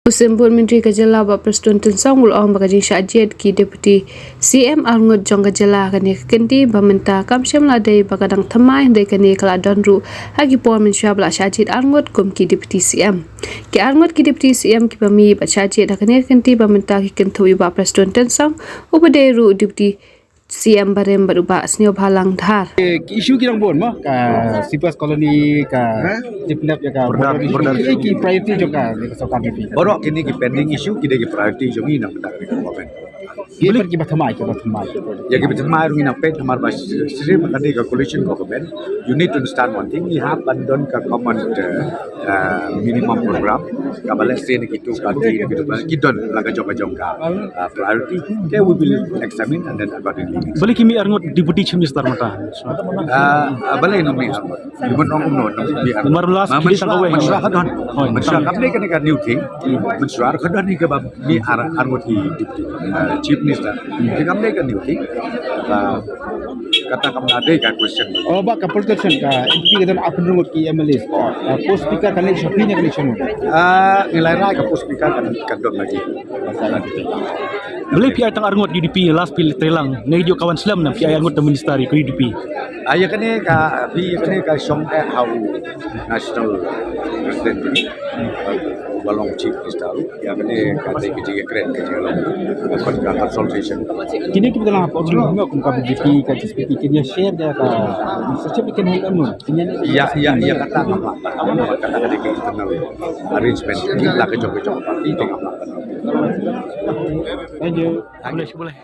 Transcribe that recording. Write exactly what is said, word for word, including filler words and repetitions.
U Symbud Myntri ka jylla Bah Prestone Tynsong u la ong ba ka jingshah jied ki Deputy C M arngut jong ka jylla ha kane ka kynti ba mynta kam shym la dei ba ka dang thymmai, hynrei kane ka la don ruh ha ki por mynshuwa ba la shah jied arngut kum ki Deputy C M. Ki arngut ki Deputy C M kiba mih bad shah jied ha kane ka kynti ba mynta ki kynthup ïa u Bah Prestone Tynsong uba dei ruh Deputy C M barim bad u Bah Sniawbhalang Dhar. Ki issue ki dang bun mo, ka Sleepers Colony, ka Tipnap ïa ka border, border issue, ki priority jong ka, ka sorkar D P. Baroh kine ki pending issue ki dei ki priority jong ngi na ka bynta ka government. Ki pat kiba thymmai, kiba thymmai. Ïa kiba thymmai ruh ngi nang peit namar ba shisha ka dei ka coalition government. You need to understand one thing, ngi hap ban don ka common, uh, uh, minimum program kaba leh sien ki tu party ki tu party ki don la ka jong ka jong ka, uh, priority. Ke we will examine and then accordingly. Balei ki mih arngut Deputy Chief Minister mynta? Uh, uh, balei nang mih arngut? Ki mih arngut. Namar last ki dei tang kawei. Mynshuwa ka don. Mynshuwa kam dei kane ka new thing. Mynshuwa ka don hi kaba mih ar, arngut ki Deputy, uh, Chief Minister. Ki kam dei ka new thing. Uh, kata kam dei ka question. Oh, ba ka politician ka M P ka don arphew arngut ki M L A. Ah, post speaker kan leit sha phi ne kan leit sha no? Ah, ngi la rai ka post speaker kan, kan don lagi. Balei phi ai tang arngut U D P last phi trei lang? Ne ïoh ka wan slem na phi ai arngut tang minister ïa ka U D P. Ah, ïa kane ka, phi ïa kane ka shong eh ha u National President. Ba long Chief Minister. Ïa kane ka dei ka jingkren ka jingkren ka consultation. Kine kiba dang hap order kum ka B J P ka H S P D P kin ïa share da ka, sa check kin help em. Ïa, ïa, ïa kata ngam lah. Kata ka dei ka internal arrangement. La ka jong ka jong party te ngam lah. Thank you. Boleh, boleh.